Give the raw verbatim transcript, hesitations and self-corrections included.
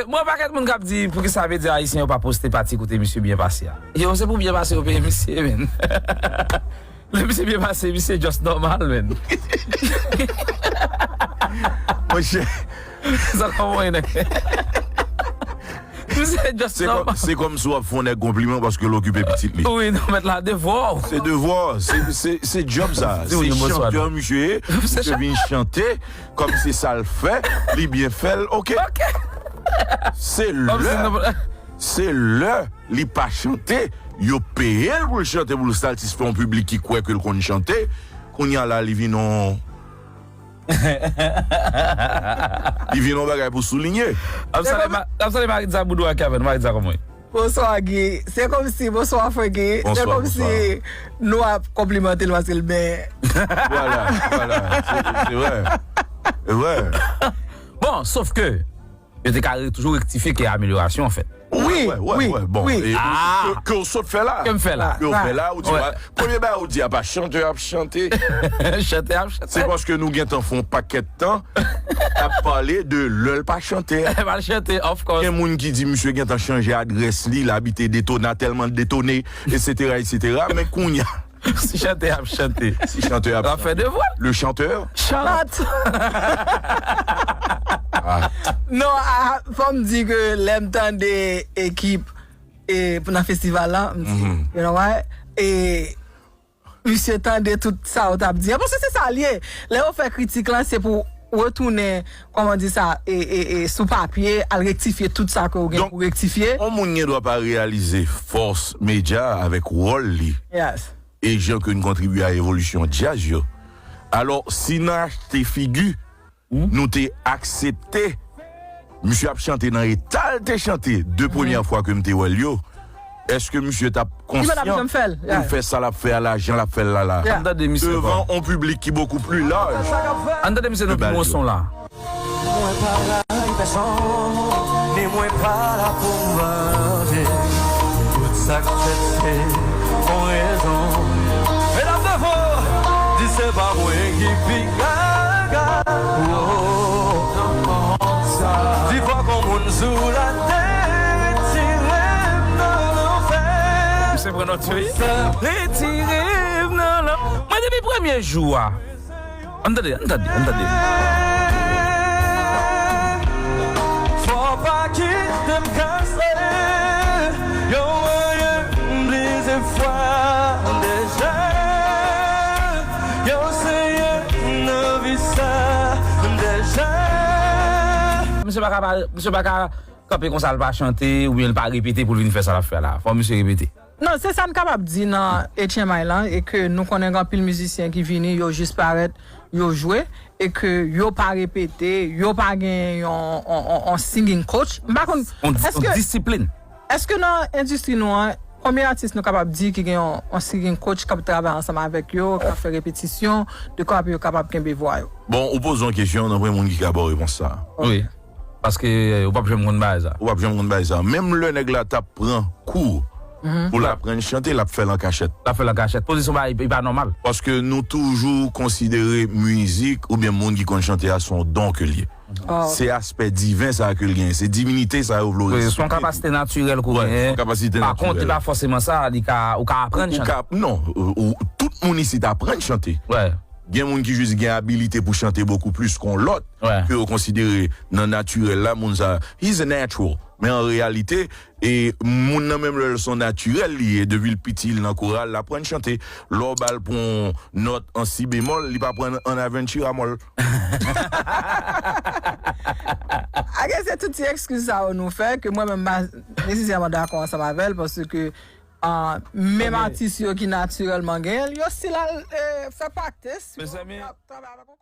Mwen pakèt moun k ap di, "Poukisa medya ayisyen yo pa poste pati kote misye byen pase a?" Yo, se pou byen pase yo peye misye, men. Lè misye byen pase, misye just nòmal, men. Monchè. Sa kòman yon nèg? Misye just nòmal. Se kòm si w ap fè yon nèg konpliman paske l okipe pitit li. Wi, non, mèt la devwa w. Se devwa w. Se, se, se job sa. Se chantè misye ye. Misye vin chante. Kòm se sa l fè, li byen fè l, oke. Se lè, se lè li pa chante, yo peye l pou l chante, pou l satisfè yon piblik ki kwè ke l konn chante. Kounye a la, li vin yon, li vin yon bagay pou soulinye. Ap salye Maritza Boudou ak Kevin. Maritza, kòman w ye? Bonswa, Guy. Se kòmsi, bonswa, frè Guy. Se kòmsi nou ap konplimante l paske l byen. Vwala, vwala. Se, se vre. Se vre. Bon, sof ke yo te ka re-, toujou rektifye ke amelyorasyon, anfèt. Wi, wi, wi. Bon, e, ke, ke w sot fè la. Ke m fè la. Ke w fè la, ou di, premye bagay ou di a pa chantè ap chante. Chantè ap chante. Se paske nou gentan fè yon pakèt tan ap pale de lè l pa chante. L pa chante, of course. Gen moun ki di misye gentan chanje adrès li, l abite Detona, tèlman l detone, etsetera, etsetera. Men kounye a, si chantè ap chante, si chantè ap fè devwa l. Le chanteur chante. Non, a, fò m di ke lè m tande ekip e, pou nan festival la, m di, you know what? E, misye tande tout sa yo t ap di an. Paske se sa l ye. Lè yo fè kritik lan, se pou retounen, kòman di sa, e, e, e, sou papye, al rektifye tout sa ke w gen pou rektifye. Donk, yon moun gen dwa pa reyalize fòs medya avèk wòl li. Yes. E jan ke n kontribye a evolisyon djaz yo. Alò, si n achte figi, nou te aksepte misye ap chante nan eta l te chante de premyè fwa ke m te wè l yo, èske misye t ap konsyan pou l fè sa l ap fè a la, jan l ap fè l la la, devan yon piblik ki bokou pli laj? Ann tande misye nan pi bon son la. Mwen pa rayi pèsonn, ni mwen pa la pou m vanje. Tout sa k fèt se pou rezon. Medam devan, di se pa mwen ki pi gaga. Oh, di fòk yon moun sou latè retire m nan lanfè. Misye pran nòt yo, wi. Retire m nan lan-, mwen depi premye jou a. Ann tande, ann tande, ann tande. Fò w pa kite m kase. Yo manyen m plizyè fwa deja. Yo seye m nan vi sa deja. Misye pa ka, misye pa ka kanpe konsa, l pa chante, oubyen l pa repete pou l vin fè sa l ap fè la. Fò misye repete. Non, se sa n kapab di nan H M I lan, e ke nou konnen gen anpil mizisyen ki vini, yo jis parèt, yo jwe, e ke yo pa repete, yo pa gen yon, yon, yon, yon singing coach. M pa konn, yon, yon disiplin. Èske nan endistri nou an, konbyen atis nou kapab di ki gen yon, yon singing coach k ap travay ansanm avèk yo, k ap fè repetisyon, de kòman pou yo kapab kenbe vwa yo? Bon, ou poze yon kesyon, nan pwen moun ki ka ba w repons sa. Wi. Paske, eh, ou p ap janm konn bagay sa. Ou p ap janm konn bagay sa. Menm lè nèg la t ap pran kou pou l aprann chante, l ap fè l an kachèt. L ap fè l an kachèt. Pozisyon pa, li pa nòmal. Paske nou toujou konsidere mizik oubyen moun ki konn chante a se yon don ke l ye. Se aspè diven sa ke l genyen. Se divinite sa yo vle w eksplike. Wi, se yon kapasite natirèl ke w genyen. Wi, se yon kapasite natirèl. Pa kont, li pa fòseman sa, li ka, ou ka aprann chante. Ou ka, non, ou, ou, tout moun isit aprann chante. Wi. Gen moun ki jis gen abilite pou chante bokou plis ke yon lòt, ke yo konsidere nan natirèl la, moun sa, he's a natural. Men an reyalite, e moun nan menm lè l se yon natirèl li ye, depi l piti, l nan koral, l aprann chante. Lè w ba l pou yon nòt an si bemòl, li pa pran an aventura mòl. Ake se tout ti ekskiz sa yo nou fè, ke mwen menm m pa nesesèman dakò ansanm avè l, paske, ah, menm atis yo ki natirèlman genyen l, yo still al, eh, fè practice, yo travay avèk yon